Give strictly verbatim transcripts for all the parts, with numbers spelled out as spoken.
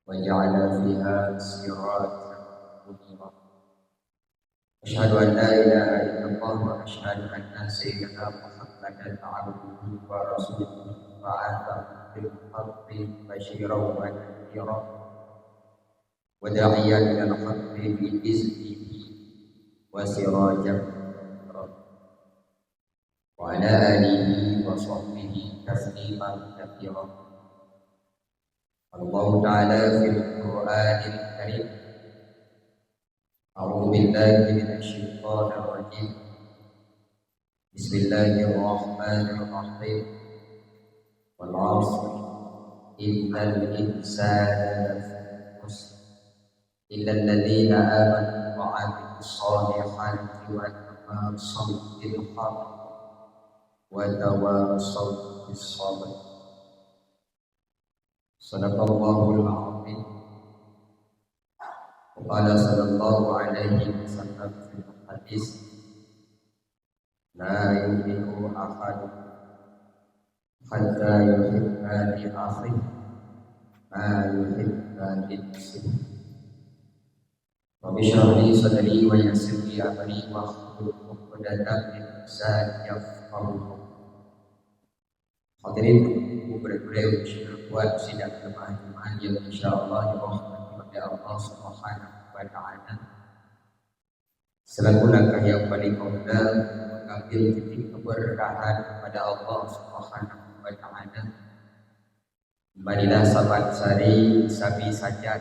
وجعل فيها سراجا منيرا. أشهد أن لا إله إلا الله وأشهد أن سيدنا محمدا عبده ورسوله بعثه بالحق بشيرا ونذيرا وداعيا إلى الحق بإذنه وسراجا منيرا. وعلى آله وصحبه تسليما كثيرا. قال الله تعالى في القرآن الكريم: أعوذ بالله من الشيطان الرجيم. بسم الله الرحمن الرحيم. والعصر إن الإنسان لفي خسر إلا الذين آمنوا وعملوا الصالحات وتواصوا بالحق وتواصوا بالصبر. صدق الله العظيم. وقال صلى الله عليه وسلم في الحديث: لا يؤمن أحدكم حتى يحب لأخيه ما يحب لنفسه. رب اشرح لي صدري ويسر لي أمري واحلل عقدة من لساني يفقهوا قولي. Hadirin, buet-buet sidang jamaah Jumat yang insya Allah dirahmati oleh Allah Subhanahu wa Ta'ala. Selaku langkah yang paling aula, mengambil titik keberkahan pada Allah Subhanahu wa Ta'ala. Marilah saban sari sabe sajak,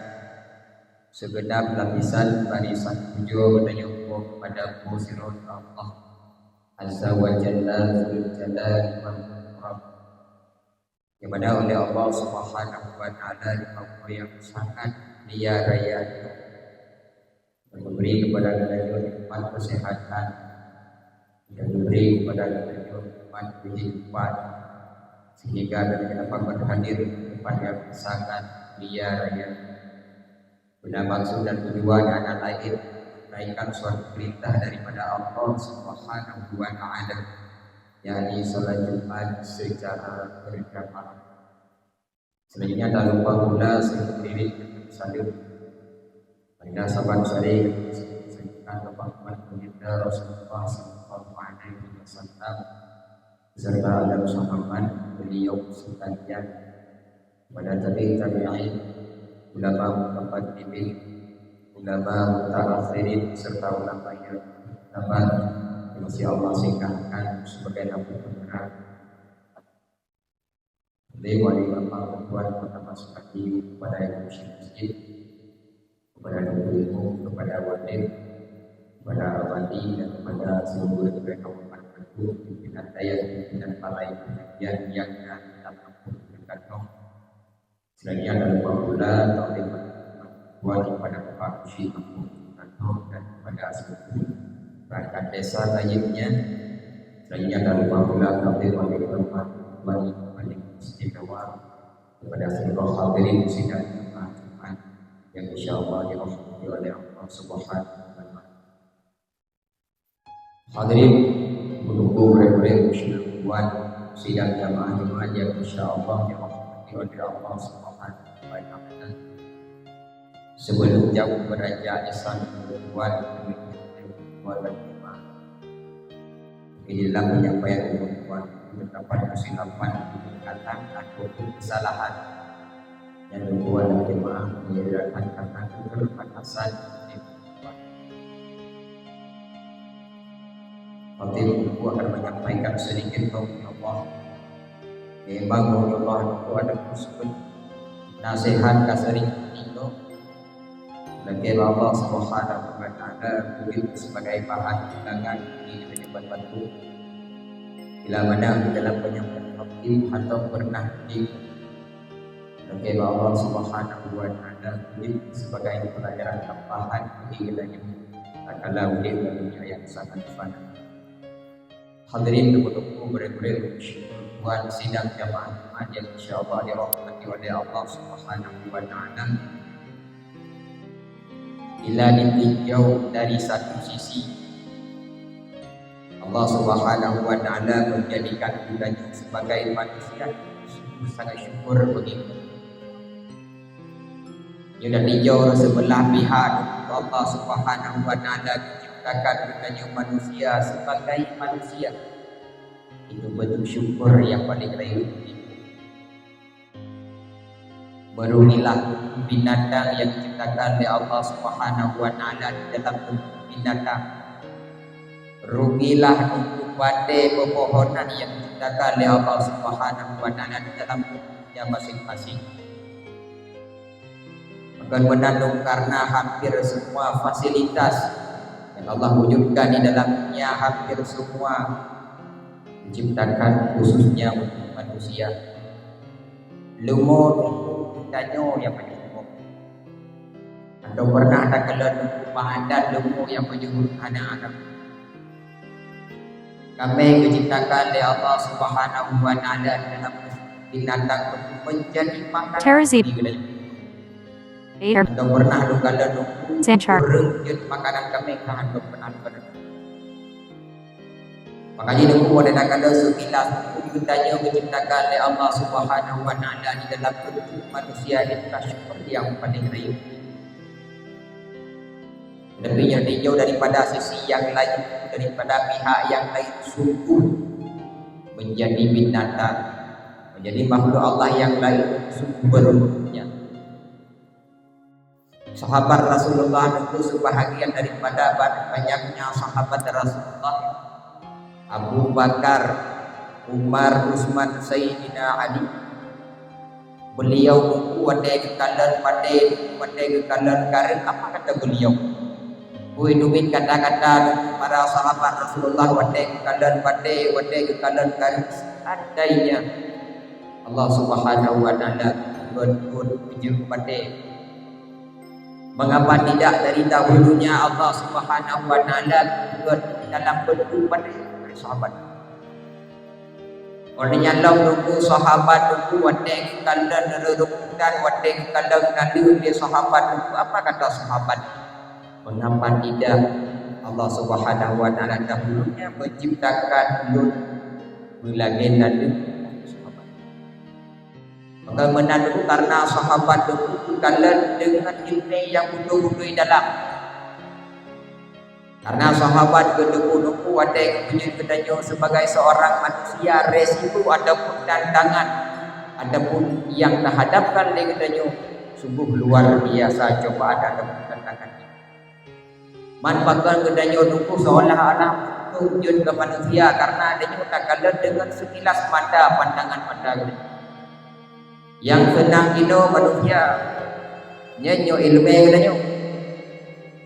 segenap lapisan barisan pujoe geutanyoe pada Po Sidroe Allah Azza wa Jalla, Dzul Jalali wal Ikram, yang mana oleh Allah Subhanahu wa Ta'ala di Allah yang sangat mulia raya, dan memberi kepada geutanyoe nikmat kesehatan, dan memberi kepada geutanyoe nikmat kehidupan, sehingga geutanyoe dapat berhadir di tempat yang sangat mulia raya. Guna maksud dan tujuan hana laén melainkan suatu perintah daripada Allah Subhanahu wa Ta'ala, yakni salat Jumat secara berjamaah. Selanjutnya, tak lupa pula saya kirim salam. Pada sahabat saya, saya ucapkan kepada Baginda Rasulullah sallallahu alaihi wasallam beserta ala sahabat beliau sekalian, pada tabi'in tabi'in, ulama mutaqaddimin, ulama mutaakhirin, serta ulama yang ulama yang masih Allah singkahkan sebagai lampu penerang. Lewat lima orang tuan, pertama sekali kepada yang masih masjid, kepada guru-guru, kepada walim, kepada wali, dan kepada seluruh daripada kawan-kawan aku, pimpinan dayah, pimpinan balai pengajian yang telah tetap kampung dan kantong. Selanjutnya, tak lupa pula taklim buat kepada Bapak Syekh Mahmud Sutanto dan kepada seluruh perangkat desa lainnya. Selanjutnya, tak lupa pula taklim wali kehormat, wali paling istimewa kepada seluruh hadirin sidang Jumat yang insya Allah dirahmati oleh Allah Subhanahu wa Ta'ala. Hadirin, menunggu murid-murid muslim buat sidang jamaah Jumat yang insya Allah dirahmati oleh Allah Subhanahu wa Ta'ala. Sebelum jauh beranjak lisan buat buat jamaah, mungkin dalam penyampaian buat terdapat kesilapan, kata ataupun kesalahan yang dibuat jemaah, menyediakan karena keterbatasan. Khatib Teungku akan menyampaikan sedikit, insya Allah. Memang, insya Allah, Teungku ada pun sebut nasihat ka sering itu. Lagi Allah Subhanahu wa Ta'ala beri sebagai bahan pegangan di penyebab batu. Bila mana di dalam penyampaian khatib atau pernah di Oke, bahwa Allah Subhanahu wa Ta'ala beri sebagai pelajaran tambahan bagi kita ini, tatkala udép dalam dunia yang sangat fana. Hadirin, teungku-teungku, murid-murid, buat sidang jamaah Jumat yang insya Allah dirahmati oleh Allah Subhanahu wa Ta'ala. Bila ditinjau dari satu sisi, Allah Subhanahu wa Ta'ala menjadikan kita sebagai manusia sungguh sangat syukur bagi kita. Nyoe dan dijaweueb seubeulah pihak, Allah Subhanahu wa Ta'ala menciptakan geutanyoe manusia sebagai manusia. Itu bentuk syukur yang paling rayeuk. Berugilah binatang yang diciptakan oleh Allah Subhanahu wa Ta'ala di dalam bentuk binatang. Rugilah untuk batée pepohonan yang diciptakan oleh Allah Subhanahu wa Ta'ala di dalam bentuknya masing-masing. Bahkan meunan lom karena hampir semua fasilitas yang Allah wujudkan di dalam dunia, hampir semua diciptakan khususnya untuk manusia. Leumo untuk geutanyoe nyang meunyoe. Atau pernah takalon leumo, adat leumo nyang meunyoe hana adat. Kameng geuciptakan lé Allah Subhanahu wa Ta'ala dalam binatang untuk menjadi makanan Terzi. Di geutanyoe. Air. Atau pernah lôn kalon leumo, Senchar. Ureueng jeuet makanan kameng, ka han lôn pernah lôn kalon. Makajih leumo, watée takalon sekilas, geutanyoe geuciptakan lé Allah Subhanahu wa Ta'ala di dalam bentuk manusia, itulah syukur yang paling rayeuk. Tapi nyoe tinjau daripada sisi yang lain, daripada pihak yang lain, sungguh menjadi binatang, menjadi makhluk Allah yang lain, sungguh beruntung. Sahabat Rasulullah itu sebahagian daripada ba-, banyaknya sahabat Rasulullah, Abu Bakar, Umar, Utsman, Sayyidina Ali. Beliau teungku watée geukalon batée, watée geukalon kareueng, apa kata beliau? Ui, teubiet kata-kata para sahabat Rasulullah watée geukalon batée, watée geukalon kareueng, seandainya Allah Subhanahu wa Ta'ala buet-buet peujeuet batée. Mengapa tidak dari dahulunya Allah Subhanahu wa Ta'ala buet dalam bentuk batée, para sahabat? Óh lheueh nyan lom teungku sahabat teungku watée geukalon reurebutan, watée geukalon naleueng lé sahabat teungku, apa kata sahabat? Mengapa tidak Allah Subhanahu wa Ta'ala dahulunya menciptakan ulôn meulagée naleueng sahabat? Maka meunan teungku karena sahabat teungku geukalon deungon ileumé nyang beutôi-beutôi dalam. Karena sahabat geuteupeu teungku watée geupeujeuet geutanyoe sebagai seorang manusia, resiko ataupun tantangan ataupun yang tahadapkan lé geutanyoe sungguh luar biasa cobaan ataupun tantangan. Man pakon geutanyoe teungku seolah-olah beutôi jeuet keu manusia karena tanyoe takalon deungon sekilas mata pandangan mata geutanyoe. Nyang seunang jinoe manusia, nyan nyoe ileumé geutanyoe.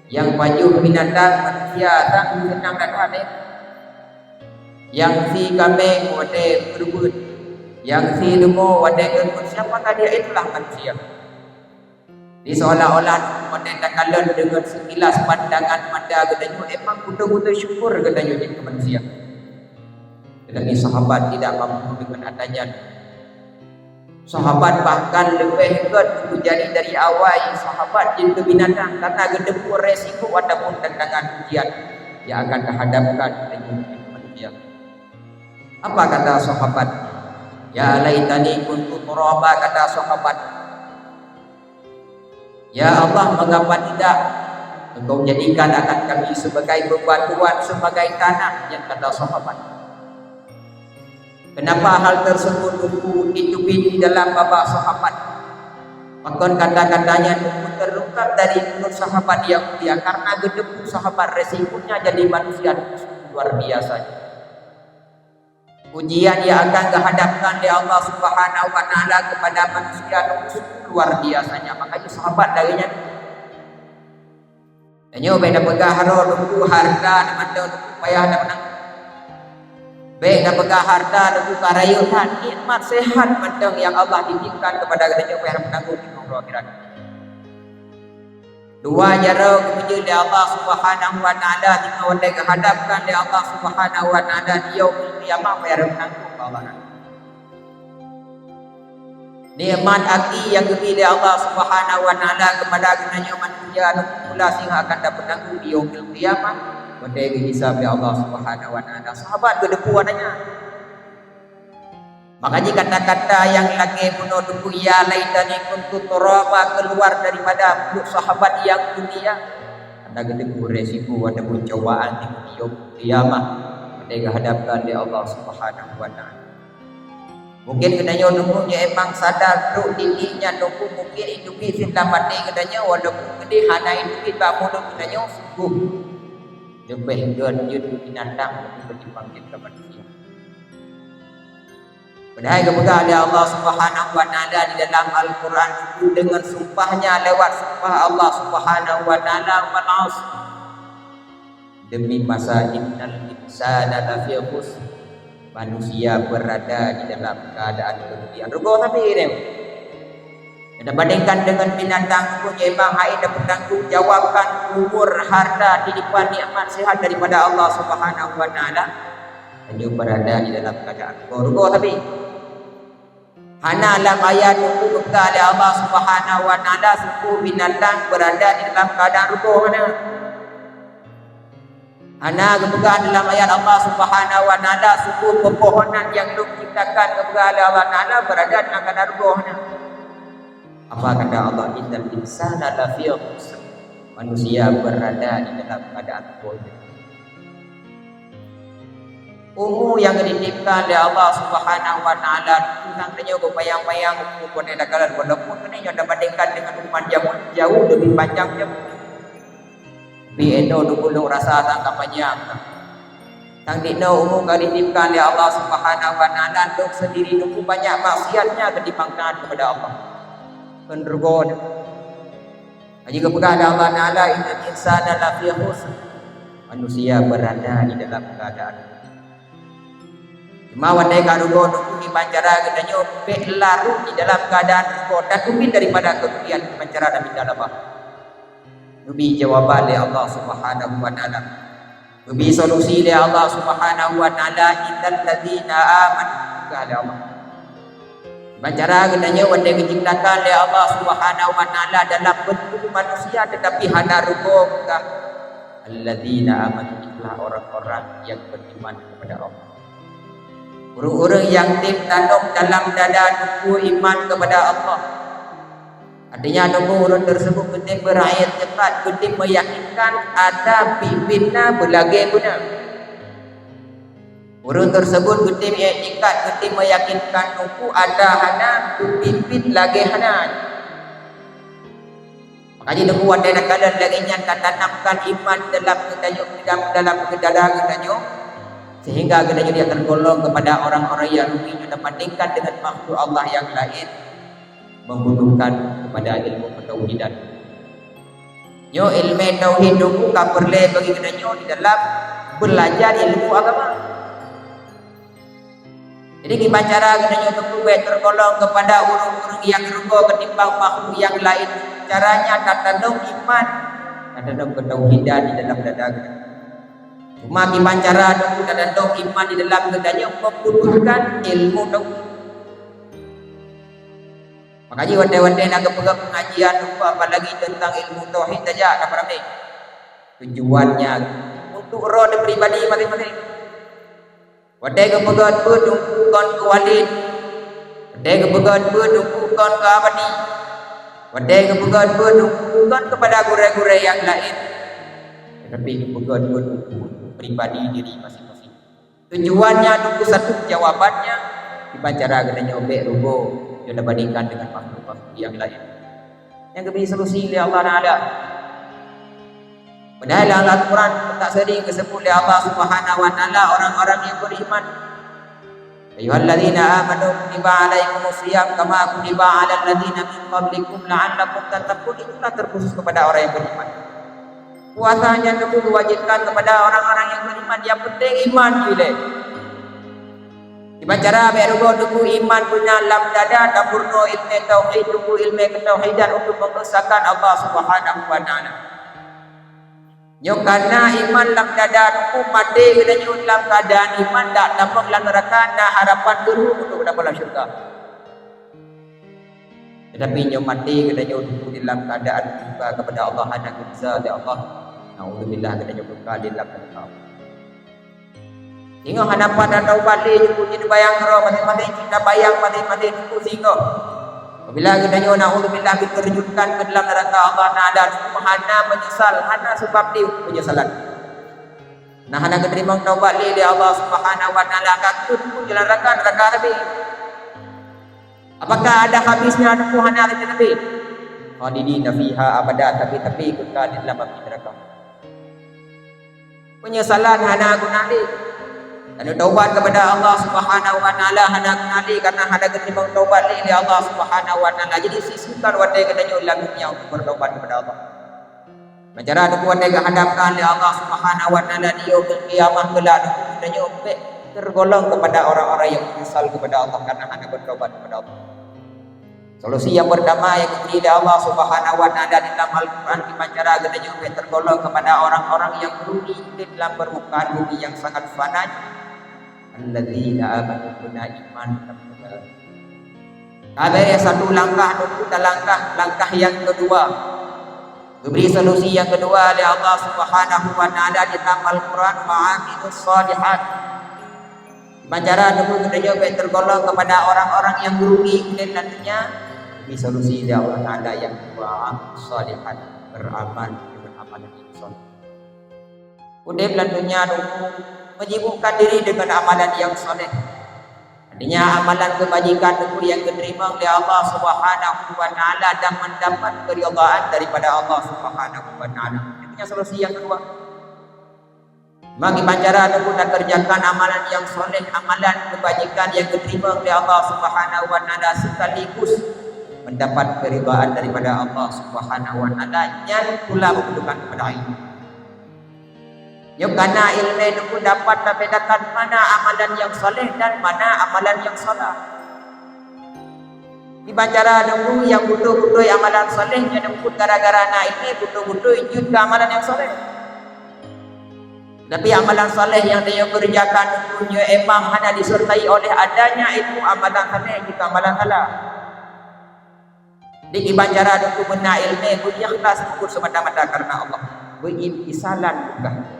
Nyang pajoh binatang manusia, sang seunang that-that nyoe. Nyang sie kameng watée beureubeut, nyang sie leumo watée geureubeut, siapa ka dia itulah manusia. Di seolah-olah watée takalon deungon sekilas pandangan mata geutanyoe emang beutôi-beutôi syukur geutanyoe jeuet keu manusia. Tetapi sahabat tidak mampu deungon ata nyan. Sahabat bahkan leubeh gét, jadi dari awai sahabat jeuet keu binatang karena geuteupeu resiko ataupun tantangan ujian yang akan dihadapkan oleh manusia. Apa kata sahabat? "Ya laitani kuntu turaba," kata sahabat. "Ya Allah, mengapa tidak Engkau jadikan akan kami sebagai bebatuan, sebagai tanah?" Nyan kata sahabat. Kenapa hal tersebut teungku teubiet di dalam babah sahabat? Pakon kata-kata nyan teungku terungkap dari mulut sahabat yang mulia karena geuteupeu sahabat resikonya jadi manusia luar biasa. Ujian yang akan dihadapkan oleh Allah Subhanahu wa Ta'ala kepada manusia teungku luar biasanya. Makanya sahabat dari nyan, tanyoe bék tapeugah droe teungku harta dan mantong teungku payah tapeunang. Bék tapeugah harta teungku ka rayeuk that, nikmat sehat mantong yang Allah titipkan kepada geutanyoe payah tapeunang di akhirat. Dua jaroe geupeujeuet lé Allah Subhanahu wa Ta'ala, teuma watée geuhadapkan lé Allah Subhanahu wa Ta'ala di Yaumul Qiyamah, payah tapeunang keu Allah. Nikmat aki nyang geubri lé Allah Subhanahu wa Ta'ala kepada geutanyoe manusia, mula singoh akan tapeunang di Yaumul Qiyamah, watée geuhisab lé Allah Subhanahu wa Ta'ala. Sahabat geuteupeu ata nyan. Makanya kata-kata yang lagée bunoe teungku, "Ya laitani kuntu turaba," keluar daripada mulut sahabat yang mulia. Karena geuteupeu resiko ataupun cobaan di yaum kiamat, watée geuhadapkan lé Allah Subhanahu wa Taala. Mungkin geutanyoe teungku nyang emang sadar trok diri nyan teungku, mungkin idupi sinta maté geutanyoe, walaupun keudeh hana idupi bak mulut geutanyoe, sungguh leubeh gét jeuet keu binatang ketimbang jeuet keu manusia. Padahai geupeugah lé Allah Subhanahu wa Taala di dalam Al-Quran itu dengan sumpahnya lewat sumpah Allah Subhanahu wa Taala, "Wal asr." Demi masa, "Innal insana lafi khusr." Manusia berada di dalam keadaan kerugian. Rugoe sabe nyan. Kita bandingkan dengan binatang pun, memang hai dah bertanggung jawabkan umur, harta, kehidupan, nikmat, sehat daripada Allah Subhanahu wa Taala. Hanya berada di dalam keadaan rugoe-rugoe sabe. Hana lam ayat itu geupeugah lé Allah Subhanahu wa Taala suku binatang berada di dalam keadaan rugoe, hana. Hana geupeugah dalam ayat Allah Subhanahu wa Taala suku pepohonan yang lôn ciptakan geupeugah lé Allah Taala berada dalam keadaan rugoe, hana. Apa kata Allah? "Innal insana lafi khusr." Manusia berada di dalam keadaan rugoe. Umu nyang geutitipkan lé Allah Subhanahu wa Taala, teuntang tanyoe geubayang-bayang umu keuneuk takalan, walaupun keuneuk nyoe tabandingkan dengan umat jameun, jauh lebih panjang jameun. Tapi inoe teungku lôn rasa tan ka panjang. Tan dinoe umu ka geutitipkan lé Allah Subhanahu wa Taala, lôn sendiri teungku banyak maksiatnya ketimbang taat kepada Allah. Kon rugoe. Laju geupeugah lé Allah Taala, "Innal insana lafi khusr." Manusia berada di dalam keadaan. Cuma watée ka rugoe teungku, kiban cara geutanyoe bék larot di dalam keadaan rugoe dan ubit daripada kerugian, kiban cara dan mita laba. Neubi jawaban lé Allah Subhanahu wa Taala. Neubi solusi lé Allah Subhanahu wa Taala, "Illal ladzina amanu," geupeugah lé Allah. Kiban cara geutanyoe watée geuciptakan lé Allah Subhanahu wa Taala dalam bentuk manusia tetapi hana rugoe, geupeugah, "Alladzina amanu," itulah orang-orang yang beriman kepada Allah. Ureuëng-ureuëng nyang tem tanom dalam dada teungku iman kepada Allah. Artinya, teungku ureuëng tersebut geutem beuraikat, geutem meyakinkan ada biet-biet na beulagée beuna. Ureuëng tersebut geutem iktikad, geutem meyakinkan teungku ada hana, biet-biet lagée hana. Makanya teungku watée takalon lagée nyan tatanamkan iman dalam geutanyoe, dalam, dalam dada geutanyoe, sehingga geutanyoe tidak tergolong kepada orang-orang yang rugi nyoe dibandingkan dengan makhluk Allah yang lain membutuhkan kepada ilmu ketauhidan. Nyoe ilmu tauhid teungku ka peureulée bagi geutanyoe di dalam beulajar ilmu agama. Jadi, kiban cara geutanyoe teungku bék tergolong kepada ureuëng-ureuëng nyang rugoe ketimbang makhluk nyang laén. Caranya tatanam iman, tatanam keutauhidan di dalam dada geutanyoe. Cuma kiban cara teungku tatanam iman di dalam geutanyoe membutuhkan ilmu tauhid. Makajih watée-watée na geupeugah pengajian teungku, apalagi teuntang ilmu tauhid saja, ka peuramé. Tujuannya untuk droe pribadi maséng-maséng. Watée geupeugah beuet teungku kon keu Walid, watée geupeugah beuet teungku kon keu Abadi, watée geupeugah beuet teungku kon kepada gurée-gurée nyang laén, tetapi geupeugah beuet teungku pribadi diri maséng-maséng. Tujuannya teungku satu, jawabannya kiban cara geutanyoe bék rugoe nyoe dibandingkan dengan makhluk-makhluk nyang laén. Nyang geubri solusi lé Allah Taala. Padahai lam Al-Quran tak sering geusebut lé Allah Subhanahu wa Taala orang-orang nyang beriman. "Ayyuhalladzina amanu kutiba alaikumus siyam kama kutiba alal ladzina min qablikum la'allakum tattaqun." Itulah terkhusus kepada orang yang beriman. Puasa nyan teungku diwajibkan kepada orang-orang yang beriman. Yang penting iman jih lé. Kiban cara bék rugoe teungku iman beuna lam dada, tapeurunoe ilmu tauhid teungku, ilmu ketauhidan untuk mengesahkan Allah Subhanahu wa Taala. Nyoe kana iman lam dada teungku, maté geutanyoe lam keadaan iman, dak tamong lam neuraka, na harapan keu ruh untuk dapat lam syurga. Tetapi nyoe maté geutanyoe teungku di lam keadaan murka kepada Allah, hana geuriza lé Allah. Naudzubillah, geutanyoe kekal di lam neuraka. Singoh hana pat taubat lé, jeuet keu jeuet bayang keudroe maséng-maséng, cit tabayang maséng-maséng teungku singoh. Apabila geutanyoe, naudzubillah, geuterjunkan keu dalam neuraka Allah Taala, teungku hana meunyeusal, hana seubab lé penyesalan. Nah, hana geuteurimong taubat lé, lé Allah Subhanahu wa Taala, ka keuh teungku jalan neuraka, neuraka sabe. Apakah ada habisnya teungku? Hana habis-habis. Khalidina fiha abada, tapi, tapi kekal di dalam api neraka. Penyesalan hana guna lé. Lalu taubat kepada Allah Subhanahu wa Taala hana guna lé, karena hana geuteurimong taubat lé, lé Allah Subhanahu wa Taala. Jadi, sisihkan watèe geutanyoe lam dunia untuk bertaubat kepada Allah. Bicara teungku watèe geuhadapkan lé Allah Subhanahu wa Taala di yaumul qiyamah kelak, teungku geutanyoe bèk tergolong kepada orang-orang yang menyesal kepada Allah karena hana bertaubat kepada Allah. Solusi yang pertama yang diberi oleh Allah Subhanahu wa Taala di dalam Al-Quran, di bicara geutanyoe bèk tergolong kepada orang-orang yang rugi di dalam permukaan bumi yang sangat fana. Alladzina amanu, guna iman. Ka bèrèh satu langkah, teungku talangkah langkah yang kedua. Geubri solusi nyang keudua lé Allah Subhanahu wa Taala di dalam Al-Quran, "Wa amilus shalihat." Bicara teungku geutanyoe bèk tergolong kepada orang-orang yang rugi udép lam dunia. Geubri solusi lé Allah Taala nyang keudua, "Amilus shalihat", beramal dengan amalan yang saleh. Udép lam dunia teungku menyibukkan diri dengan amalan yang saleh. Artinya, amalan kebajikan teungku yang geuteurimong lé Allah Subhanahu wa Taala dan mendapat keridhaan daripada Allah Subhanahu wa Taala. Itu nyang solusi nyang keudua. Maka, bicara teungku takerjakan amalan yang saleh, amalan kebajikan yang geuteurimong lé Allah Subhanahu wa Taala, sekaligus mendapat keridhaan daripada Allah Subhanahu wa Taala, nyan pula membutuhkan kepada ilmu. Nyoe kana ileumèe teungku dapat tabedakan mana amalan nyang saleh dan mana amalan nyang salah. Di bicara teungku nyang beutôi-beutôi amalan saleh nyan teungku gara-gara na ileumèe beutôi-beutôi jeuet keu amalan nyang saleh. Tapi amalan saleh nyang tanyoe kerjakan teungku nyoe emang hana disertai oleh adanya ilmu, amalan saleh jeuet keu amalan salah. Di kiban cara teungku beuna ileumèe, beuikhlas, beubuet semata-mata karena Allah, beuimtisalan peugah.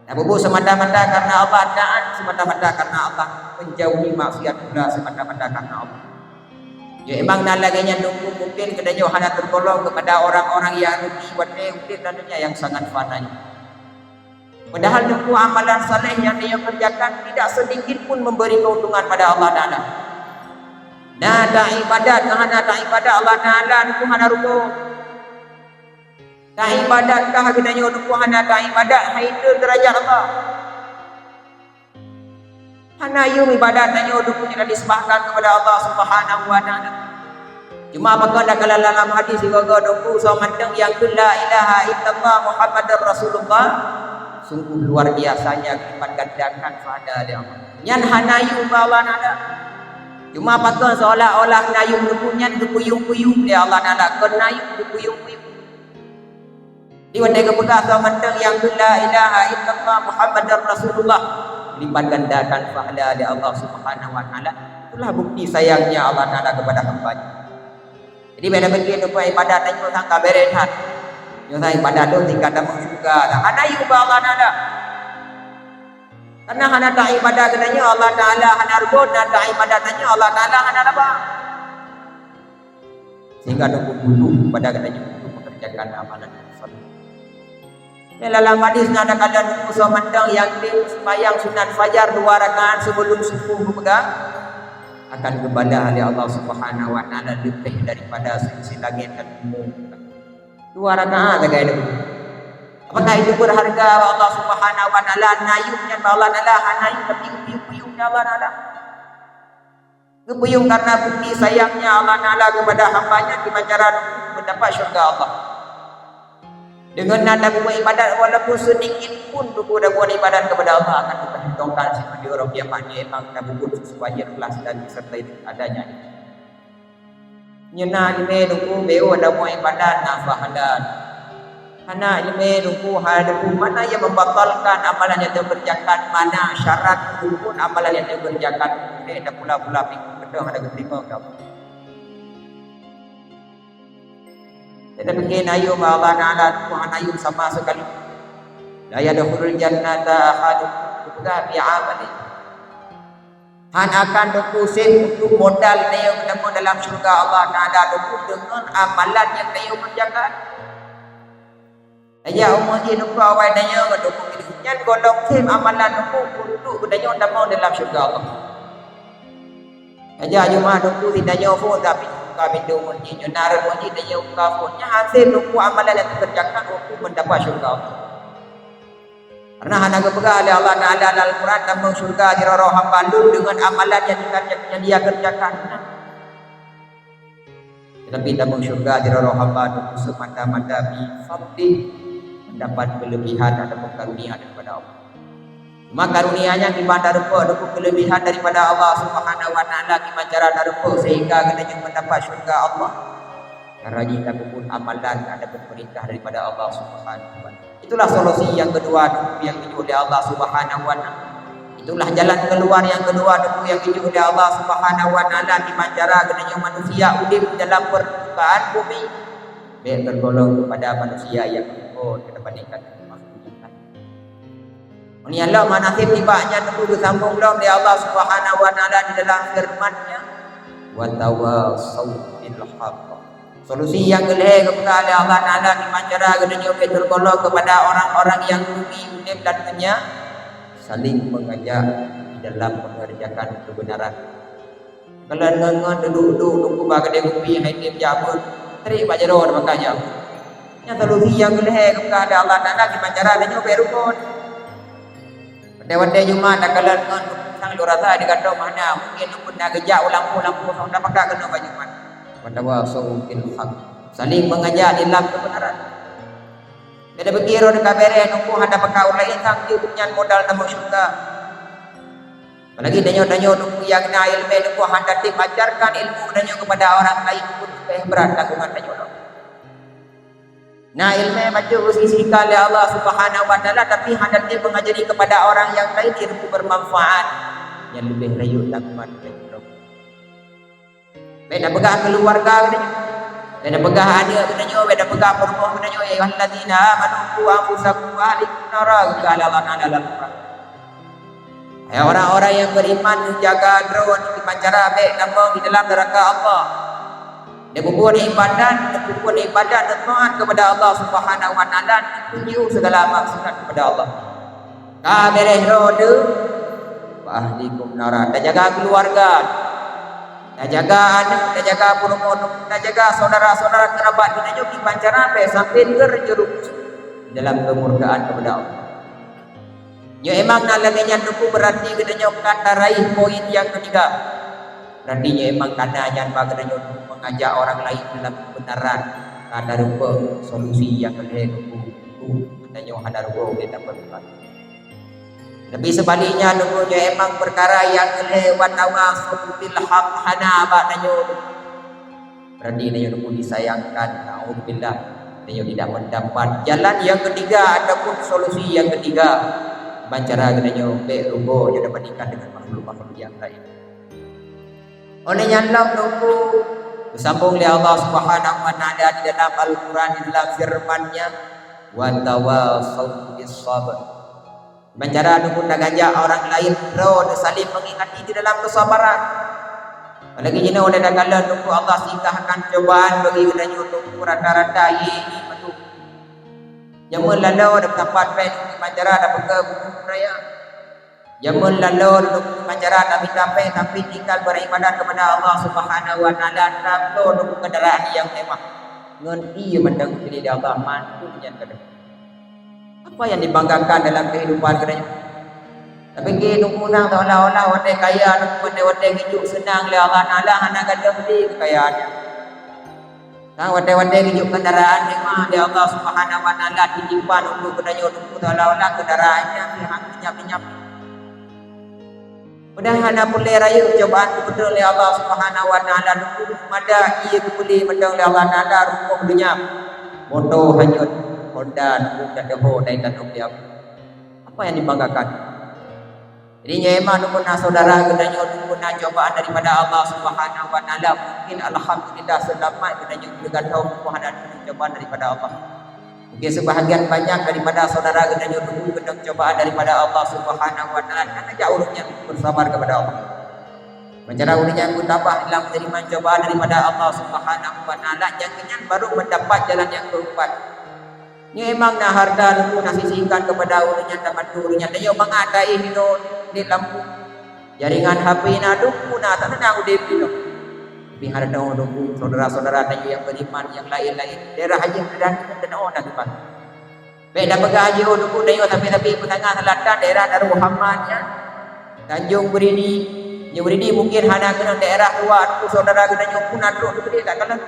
Nah, beubuet semata-mata karena Allah, taat semata-mata karena Allah, menjauhi maksiat pula semata-mata karena Allah. Ya, emang na lagèe nyan teungku, mungkin geutanyoe hana tergolong kepada orang-orang yang rugi watèe udép lam dunia yang sangat fana nyoe. Padahal teungku amalan saleh nyang tanyoe kerjakan tidak sedikit pun memberi keuntungan pada Allah Taala. Na taibadat, hana taibadat Allah Taala teungku hana rugoe. Taibadat kah geutanyoe teungku hana taibadat, hai teuh derajat Allah. Hana yum ibadat tanyoe teungku nyang disembahkan kepada Allah Subhanahu wa Taala. Cuma pakon dak kala dalam hadis sigoe-goe teungku soe mantong nyang kheun la ilaha illallah Muhammadar Rasulullah, sungguh luar biasanya dilipat gandakan pahala lé Allah. Nyan hana yum bak Allah Taala. Cuma pakon seolah-olah na yum teungku nyan geupuyum-puyum lé Allah Taala, kon na yum geupuyum-puyum. Di watèe geupeugah soe mantong nyang kheun la ilaha illallah Muhammadar Rasulullah, lipat gandakan pahala lé Allah Subhanahu wa Taala. Itulah bukti sayangnya Allah Taala kepada hamba-Nya. Jadi, bèk tapikir teungku ibadat tanyoe sang ka bèrèh that. Nyoe sang ibadat lôn tingkat tamong syeuruga dah. Hana yum bak Allah Taala. Karena hana taibadat geutanyoe Allah Taala hana rugoe, na taibadat tanyoe Allah Taala hana laba. Sehingga teungku peureulèe pada geutanyoe untuk mengerjakan amalan yang saleh. Di dalam hadis na takalon teungku soe mantong nyang tem sembahyang sunat fajar dua rakaat sebelum subuh geupeugah, akan geubalah lé Allah Subhanahu wa Taala leubeh daripada seisi langèt dan bumoe. Dua rakaat sagai teungku. Apakah itu berharga bak Allah Subhanahu wa Taala? Na yum nyan bak Allah Taala, hana yum, tapi geupuyum-puyum lé Allah Taala. Geupuyum karena bukti sayangnya Allah Taala kepada hamba-Nya, kiban cara teungku mendapat syurga Allah. Deungon na tabuet ibadat walaupun sedikit pun teungku tabuet ibadat kepada Allah akan diperhitungkan sibagoe di uroe kiamat, nyoe emang tabuet sesuai ikhlas dan disertai dengan adanya. Nyoe na ileumèe teungku, bèk tabuet ibadat na pahala. Hana ileumèe teungku, hana teungku, mana yang membatalkan amalan yang dikerjakan, mana syarat rukun amalan yang dikerjakan. Eh, dah pula-pula minggu keudroe hana geuteurimong dah. Jadi, mungkin na yum Allah Taala, Tuhan na yum sama sekali. La yadkhulul jannata ahadun Geupeugah, "Bi amali." Hana akan Teungku sép untuk modal tanyoe geutamong dalam syeuruga Allah Taala Teungku deungon amalan nyang tanyoe kerjakan. Tajak u meuseujid Teungku awai tanyoe ngon Teungku, nyan gohlom sép amalan Teungku untuk geutanyoe tamong dalam syeuruga Allah. Tajak Jumat Teungku, si tanyoe phon tapi buka pintoe meuseujid, nyoe na rot meuseujid tanyoe buka phon. Nyan hana sép Teungku amalan nyang teukerjakan untuk meudapat syeuruga Allah. Karena hana geupeugah lé Allah Taala dalam Al-Quran, "Tamong syeuruga sidroe hamba Lôn deungon amalan nyang dikerja-, nyang dia kerjakan." Tetapi tamong syeuruga sidroe hamba Lôn semata-mata bi fadlih, mendapat kelebihan ataupun karunia daripada Allah. Cuma karunia nyan kiban tareupok Teungku kelebihan daripada Allah Subhanahu wa Taala, kiban cara tareupok sehingga geutanyoe mendapat syeuruga Allah. Karena jih tapeubuet amalan ataupun perintah daripada Allah Subhanahu wa Taala. Itulah solusi yang kedua Teungku nyang geujok lé Allah Subhanahu wa Taala. Itulah jalan keluar yang kedua Teungku nyang geujok lé Allah Subhanahu wa Taala, kiban cara geutanyoe manusia udép di dalam permukaan bumi. Bèk tergolong kepada manusia yang leumbot dibandingkan dengan makhluk yang lain. Meunyoe lom hana sép nibak nyan Teungku geusambong lom lé Allah Subhanahu wa Taala di dalam firman-Nya, "Wa tawasau bil haqq." Solusi nyang keulhèe geupeugah lé Allah Taala kiban cara geutanyoe bèk tergolong kepada orang-orang yang rugi udép lam donya, saling mengajak di dalam mengerjakan kebenaran. Kalon ngon-ngon duduek-duduek Teungku bak keudè kupi hai tem jak beuet, trép bak jaroe tapakat jak beuet. Nyan solusi nyang keulhèe geupeugah lé Allah Taala kiban cara tanyoe bèk rukon. Watèe-watèe Jumat takalon ngon sang lôn rasa di gata mahna, mungken Teungku na geujak u lampôh-lampôh sang tapakat keunoe bak Jumat. Wa tawasau bil haqq. Saling mengajak di lam kebenaran. Bèk tapikir droe ka bèrèh Teungku hana pakat ureueng laén sang jeuet nyan modal tamong syeuruga. Apalagi tanyoe-tanyoe Teungku nyang na ileumèe Teungku hana tém ajarkan ilmu tanyoe kepada orang lain pun leubeh brat tanggungan tanyoe lom. Na ileumèe bacut geusikan lé Allah Subhanahu wa Taala, tapi hana tém meungajari kepada orang nyang laén ilmu bermanfaat, nyan leubeh rayeuk tanggungan tanyoe lom. Bèk tapeugah keuluwarga geutanyoe, bèk tapeugah aneuk geutanyoe, bèk tapeugah peurumoh geutanyoe, "Ya ayyuhallazina amanu qu anfusakum wa ahlikum nara," geupeugah lé Allah Taala dalam Quran. Hai orang-orang yang beriman, jaga droe nibak cara bèk tamong di dalam neraka Allah. Neupeubuet ibadat, neupeubuet ibadat dan taat kepada Allah Subhanahu wa Taala, neupeujiôh segala maksiat kepada Allah. Ka bèrèh droe, "Wa ahlikum nara," tajaga keuluwarga, tajaga aneuk, tajaga peurumoh, tajaga syedara-syedara keurabat geutanyoe kiban cara bèk sampai terjerumus dalam kemurkaan kepada Allah. Nyoe emang na lagèe nyan Teungku, berarti geutanyoe ka taraih poin nyang keutiga. Berarti nyoe emang tanda nyan bak geutanyoe meungajak orang laén dalam keubeunaran, ka tareupok solusi nyang keulhèe Teungku, geutanyoe hana rugoe lé tapeureukat. Tapi seubaliknya Teungku, nyoe emang peukara nyang keulhèe, "Wa tawasau bil haq," hana bak tanyoe. Berarti tanyoe Teungku disayangkan, naudzubillah. Tanyoe tidak mendapat jalan yang ketiga ataupun solusi yang ketiga. Ban cara geutanyoe bèk rugoe nyoe dibandingkan dengan makhluk-makhluk yang lain. Oleh nyan lom Teungku, geusambong lé Allah Subhanahu wa Taala di dalam Al-Quran, di dalam firman-Nya, "Wa tawasau bis sabr." Ban cara Teungku tagajak orang laén droe saling mengingati di dalam kesabaran. Apalagi jinoe watèe takalon Teungku, Allah singgahkan cobaan bagi geutanyoe Teungku rata-rata ié-ié mandum. Jameun laloe tapat pèng, ban cara tapeugah buku raya. Jameun laloe Teungku, ban cara tamita pèng, tapi tinggal beribadat kepada Allah Subhanahu wa Taala, tabloe Teungku kendaraan nyang mewah. Ngon ié mantong geupilih lé Allah, mandum nyan ka deuh. Apa yang dibanggakan dalam kehidupan geutanyoe? Tapi keu Teungku, seolah-olah watèe kaya, watèe-watèe geujok seunang lé Allah Taala, hana gadôh lé keukayaan nyan. Ka watèe-watèe geujok kendaraan mewah lé Allah Subhanahu wa Taala, titipan untuk geutanyoe Teungku, seolah-olah kendaraan nyan pih hana lenyap-lenyap. Padahai hana peureulèe rayeuk cobaan geupeudong lé Allah Subhanahu wa Taala, Teungku, mada ié geupeulé mantong lé Allah Taala, rumoh leunyap, moto hanyot, Honda Teungku, dan deungon laén tanong lé Allah. Apa yang dibanggakan? Jadi, nyoe emang Teungku na syedara geutanyoe Teungku na cobaan daripada Allah Subhanahu wa Taala. Mungkin alhamdulillah seulamat geutanyoe, geutanyoe Teungku hana cobaan daripada Allah. Mungkin sebahagian banyak daripada saudara geutanyoe dulu keunong cobaan daripada Allah Subhanahu wa Taala, karena jak ureuëng nyang bersabar kepada Allah. Meuncara ureuëng nyang bertambah dalam menerima cobaan daripada Allah Subhanahu wa Taala, nyang nyan baru mendapat jalan nyang keempat. Nyoe memang na harta leumo na sisihkan kepada ureuëng nyang tabantu ureuëng nyang tanyoe mangat taéh inoe di lampu. Jaringan H P na dum na, tak na udeb inoe. Tapi hana teuoh dum saudara-saudara tanyoe nyang beriman nyang lain-lain. Daerah haji dan teuoh na geupat. Bèk tapeugah haji oh dum tanyoe tapi-tapi peusangah selatan daerah Darul Rahman nyan. Tanjung Beridi. Tanjung Beridi mungkin hana keunong daerah luwa dum saudara geutanyoe pun na trok dum tak kalon.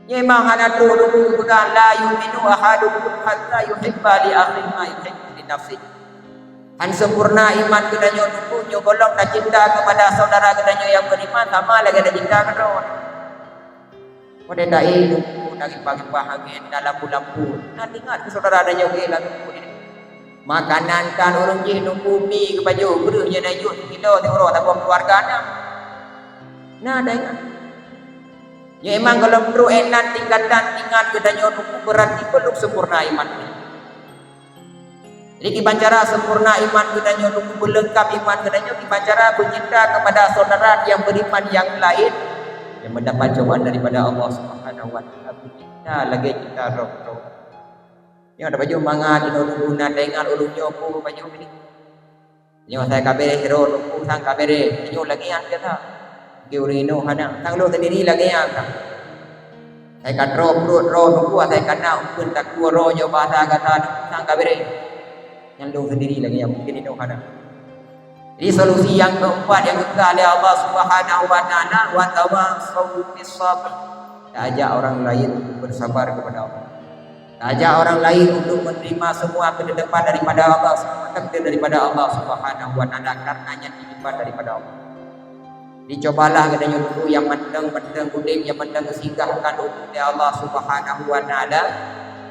Memang hana trok dum peugah la yu'minu ahadukum hatta yuhibba li akhihi ma yuhibbu li nafsihi. Han sempurna iman geutanyoe dum nyoe gohlom tacinta kepada saudara geutanyoe nyang beriman sama lagèe tacinta keudroe. Pada dai dum na gipah-gipah angén, na lampu-lampu. Na ingat keu saudara tanyoe geuh lam dum. Makanan kan ureuëng jih nunggu mi geupajoh breuh nyan na jeuet kilo siuroe saboh keuluwarga na. Na dai nyan. Nyoe memang gohlom trok inan tingkatan ingat geutanyoe nunggu berarti belum sempurna iman. Jadi kiban cara sempurna iman geutanyoe nunggu beuleungkap iman geutanyoe kiban cara beucinta kepada saudara nyang beriman nyang lain nyang mendapat cobaan daripada Allah Subhanahu wa Taala. Beucinta lagèe cinta droe-droe. Nyoe tapajoh mangat inoe nunggu na taingat ureuëng nyoe peue pajoh ini. Nyoe asai ka bereh droe nunggu sang ka bereh. Nyoe lagèe nyan gata. Di ureuëng inoe hana. Sang lôn sendiri lagèe nyan sang. Asai ka droe pruet droe nunggu asai ka na ukeuen takue droe nyoe bahasa gata nunggu sang ka bereh. Nyan lôn sendiri lagèe nyan mungkin inoe hana. Jadi solusi nyang keempat nyang geupeugah lé Allah Subhanahu wa Taala, wa tawasau bis sabr. Taajak orang lain untuk bersabar kepada Allah. Taajak orang lain untuk menerima semua keuteuleupah daripada Allah, semua takdir daripada Allah Subhanahu wa Taala, karena nyan titipan daripada Allah. Dicobalah geutanyoe dulu nyang mantong-mantong udeb, nyang mantong geusinggahkan ulôn lé Allah Subhanahu wa Taala,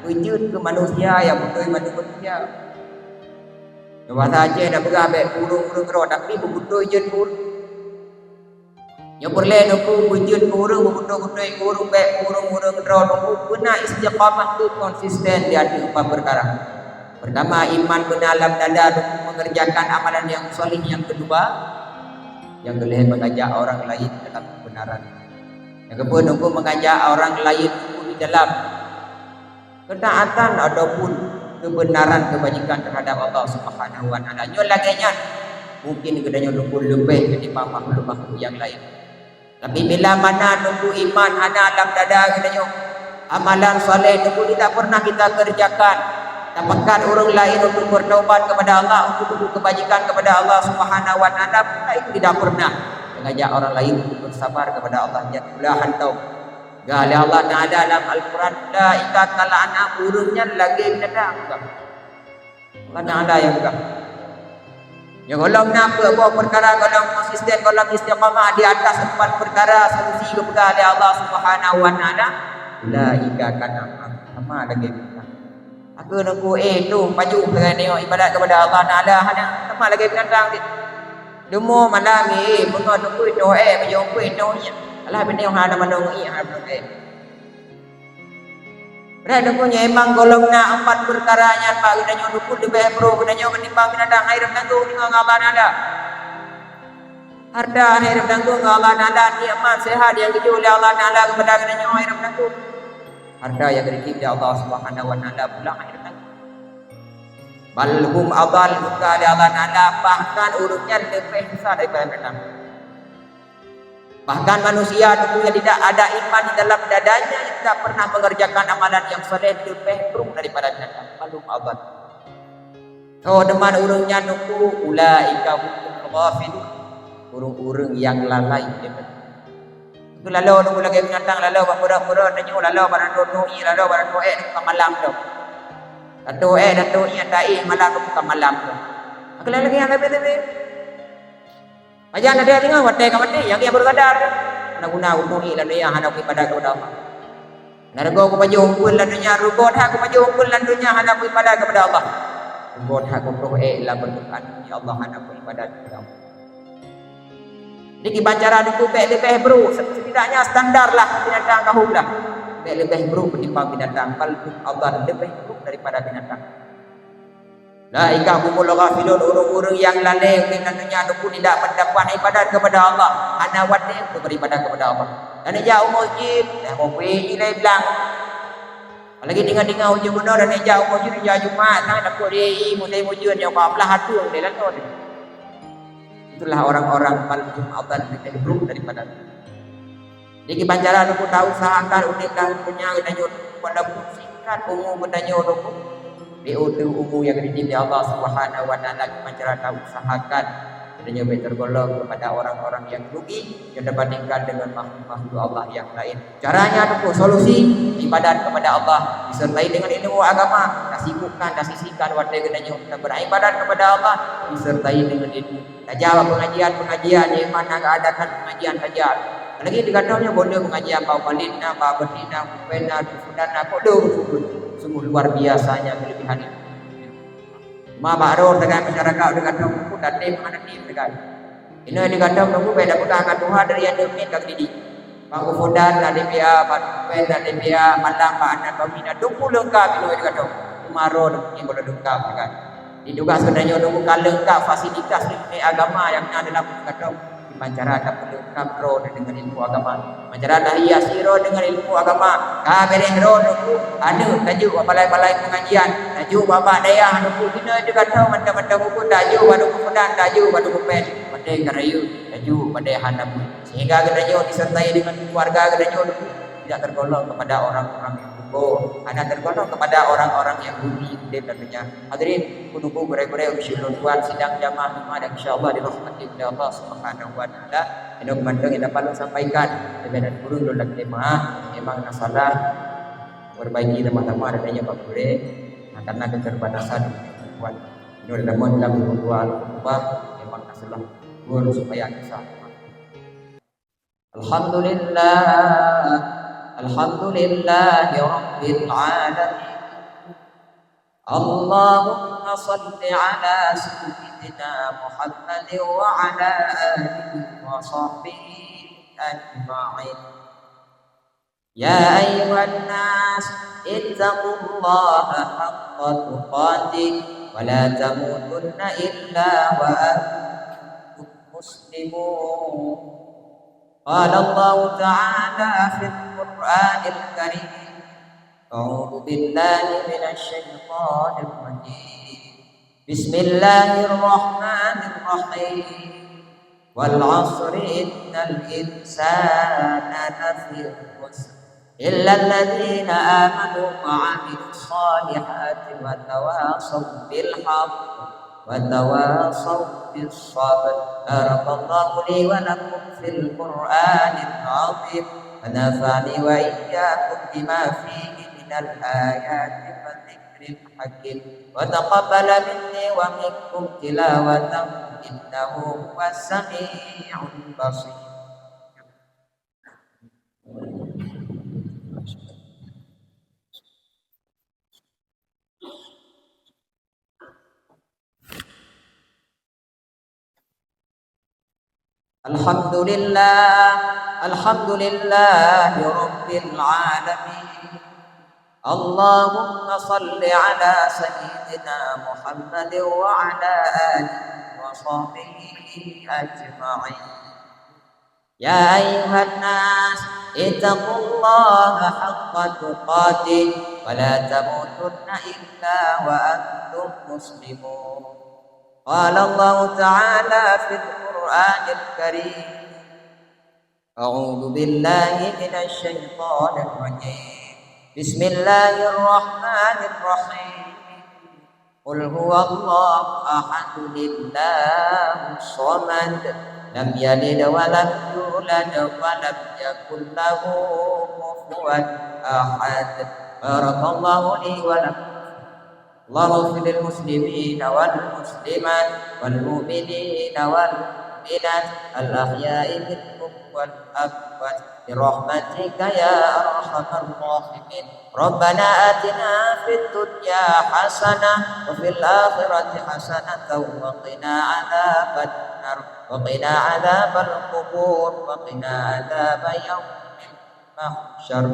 beujeuet keu manusia nyang beutôi manusia. Nyoe basa Aceh na peugah bèk ureuëng-ureuëng droe, tapi beubeutôi jeuet keu ureuëng. Nyoe peureulèe nunggu beujeuet keu ureuëng, beubeutôi-beutôi keu ureuëng, bèk ureuëng-ureuëng droe nunggu beuna istiqamah keu konsisten di ateueh empat peukara. Pertama, iman beuna lam dada nunggu mengerjakan amalan nyang saleh, nyang keudua, nyang keulhèe mengajak orang lain dalam kebenaran. Nyang keupeuet nunggu mengajak orang lain nunggu di dalam ketaatan ataupun kebenaran kebajikan terhadap Allah Subhanahu wa Taala. Nyoe lagèe nyan, mungkin geutanyoe leumbut leubeh ketimbang makhluk-makhluk nyang laén. Tapi bila mana nunggu iman hana lam dada geutanyoe, amalan saleh nunggu tidak pernah kita kerjakan, tapeugah ureuëng laén untuk bertaubat kepada Allah, untuk berbuat kebajikan kepada Allah Subhanahu wa Taala, itu tidak pernah. Mengajak orang lain untuk bersabar kepada Allah, nyan pula hantom. Gah lé Allah Taala dalam Al-Quran, "Ulaika kal an'am," ureuëng nyan lagèe binatang. Allah Taala nyang peugah. Nyang gohlom na peuet boh peukara, gohlom konsisten, gohlom istiqamah di atas empat peukara solusi geupeugah lé Allah Subhanahu wa Taala. "Ulaika kal an'am," sama lagèe binatang. Aku nunggu eh tu maju dengan tengok ibadat kepada Allah Taala hana sama lagèe binatang tu. Leumo malam ni, eh, beungoh teupeue toh, eh, bajèe umpet toh, eh. Alah, beuneung hana mandong, eh, hana mandong, eh. Beureukat teupeue nyoe, memang gohlom na empat peukara nyan bak geutanyoe nunggu leubeh brôk geutanyoe ketimbang binatang, hai rab tanggong ngon Allah Taala. Harta hai rab tanggong ngon Allah Taala, nikmat sehat nyang geujok lé Allah Taala kepada geutanyoe hai rab tanggong. Harta nyang geutitip lé Allah Subhanahu wa Taala pulang hai rab tanggong. Bal hum adhal, bukan lé Allah Taala, bahkan ureuëng nyan leubeh sesat daripada binatang. Bahkan manusia nunggu yang tidak ada iman di dalam dadanya, yang tidak pernah mengerjakan amalan yang saleh, leubeh brôk daripada binatang. Bal hum adhal. Tho teuma ureuëng nyan nunggu, ulaika humul ghafilun. Ureuëng-ureuëng nyang lalai. Lalu nunggu lagèe binatang, lalu bak peureut-peureut, tanyoe lalu bak natoe-toe, lalu bak natoe ék, bukan malam tu. Natoe ék, natoe ék, taéh malam tu bukan malam tu. Aku lagi yang lebih-lebih. Pajan ada tengok watèe ka maté, nyang dia baru sadar. Hana guna untuk ék lam dunia, hana kuibadat kepada Allah. Na rugoe kupajoh umpet lam dunia, rugoe that kupajoh umpet lam dunia hana kuibadat kepada Allah. Rugoe that kutoh ék lam peutuhan, ya Allah hana kuibadat kepada Allah. Jadi kiban cara nunggu bèk leubeh brôk, setidaknya standar lah binatang kahom lah. Bèk leubeh buruk ketimbang binatang, bal hum adhal, leubeh buruk daripada binatang. Ulaika humul ghafilun, ureueng-ureueng nyang lalè udép lam dônya teungku tidak mendapat ibadat kepada Allah, hana watèe untuk beribadat kepada Allah. Dan ijak u meuseujid, dah mopi ilai blang. Apalagi tinggai-tinggai ujeuen bunoe dan ijak u meuseujid, ijak Jumat, nah, dapet di musém ujeuen nyoe, ka blah ateueng deh lakoe. Itulah orang-orang bal hum adhal, leubeh buruk daripada Jadi, kiban cara teungku tausahakan udép lam dônya geutanyoe teungku, walaupun singkat umu geutanyoe teungku, di ateueh umu nyang geutitip lé Allah Subhanahu wa Taala, kiban cara tausahakan geutanyoe bèk tergolong kepada orang-orang yang rugi yang dibandingkan dengan makhluk-makhluk Allah yang lain. Caranya teungku, solusi ibadat kepada Allah disertai dengan ilmu agama, tasibukkan, tasisihkan watèe geutanyoe beribadat kepada Allah disertai dengan ilmu. Tajak bak pengajian-pengajian, iman na geuadakan pengajian tajak. Apalagi di gata nyoe boleh pengajian bak Walid na, bak Beti na, Kupen na, Dusun na, kok dong sungguh, sungguh luar biasanya kelebihan itu. Cuma bak droe sagai masyarakat di gata pun tatém hana tém sagai. Inoe di gata pun bèk tapeugah ka tuha dari aneuk miet ka geudidik. Bak Gufodan na D P A, bak Dupen na D P A, malam bak Anatomi na, teungku leungkap inoe di gata. Cuma droe nyang boleh leungkap sagai. Di tugaih geutanyoe teungku ka leungkap fasilitas ilmu agama nyang na dalam geutanyoe. Kiban cara tapeuleungkap droe deungon ilmu agama. Kiban cara tahiasi droe deungon ilmu agama. Ka bèrèh droe teungku, aneuk tajok bak balai-balai pengajian, tajok bak, bak dayah teungku, inoe di gata mantong-mantong buku, tajok bak Dusun Kudan, tajok bak Dusun Kupen, watèe ka rayeuk, tajok bak dayah hana buet. Sehingga geutanyoe disertai dengan keluarga geutanyoe teungku tidak tergolong kepada orang-orang yang rugi, hana tergolong kepada orang-orang yang rugi udép lam dônya. Hadirin, teungku gurèe-gurèe, ulôn tuan sidang jamaah Jumat yang insya Allah dirahmati oleh Allah Subhanahu wa Taala. Inoe mantong nyang dapat lôn sampaikan, leubeh dan kureueng lôn lakèe meu'ah. Memang na salah, perbaiki sama-sama, dan hanya bak gurèe, karena keterbatasan buat. Inoe dalam dalam dua khutbah memang na salah. Gurèe supaya bisa. الحمد لله، الحمد لله رب العالمين. اللهم صل على سيدنا محمد وعلى آله وصحبه أجمعين. يا أيها الناس اتقوا الله حق تقاته ولا تموتن إلا وأنتم مسلمون. قال الله تعالى في القرآن الكريم، أعوذ بالله من الشيطان الرجيم. بسم الله الرحمن الرحيم. والعصر إن الإنسان لفي خسر. إلا الذين آمنوا وعملوا الصالحات وتواصوا بالحق وتواصوا بالصبر. بارك الله لي ولكم في القرآن العظيم، ونفعني وإياكم بما فيه من الآيات والذكر الحكيم، وتقبل مني ومنكم تلاوته إنه هو السميع البصير. الحمد لله، الحمد لله رب العالمين. اللهم صل على سيدنا محمد وعلى آله وصحبه أجمعين. يا أيها الناس اتقوا الله حق تقاته ولا تموتن إلا وأنتم مسلمون. قال الله تعالى في القرآن الكريم، أعوذ بالله من الشيطان الرجيم. بسم الله الرحمن الرحيم. قل هو الله أحد، الله الصمد، لم يلد ولم يولد ولم يكن له كفوا أحد. بارك الله لي ولكم. اللهم اغفر للمسلمين والمسلمات والمؤمنين والمؤمنات الأحياء منهم والأموات برحمتك يا أرحم الراحمين. ربنا آتنا في الدنيا حسنة وفي الآخرة حسنة وقنا عذاب النار وقنا عذاب القبور وقنا عذاب يوم المحشر.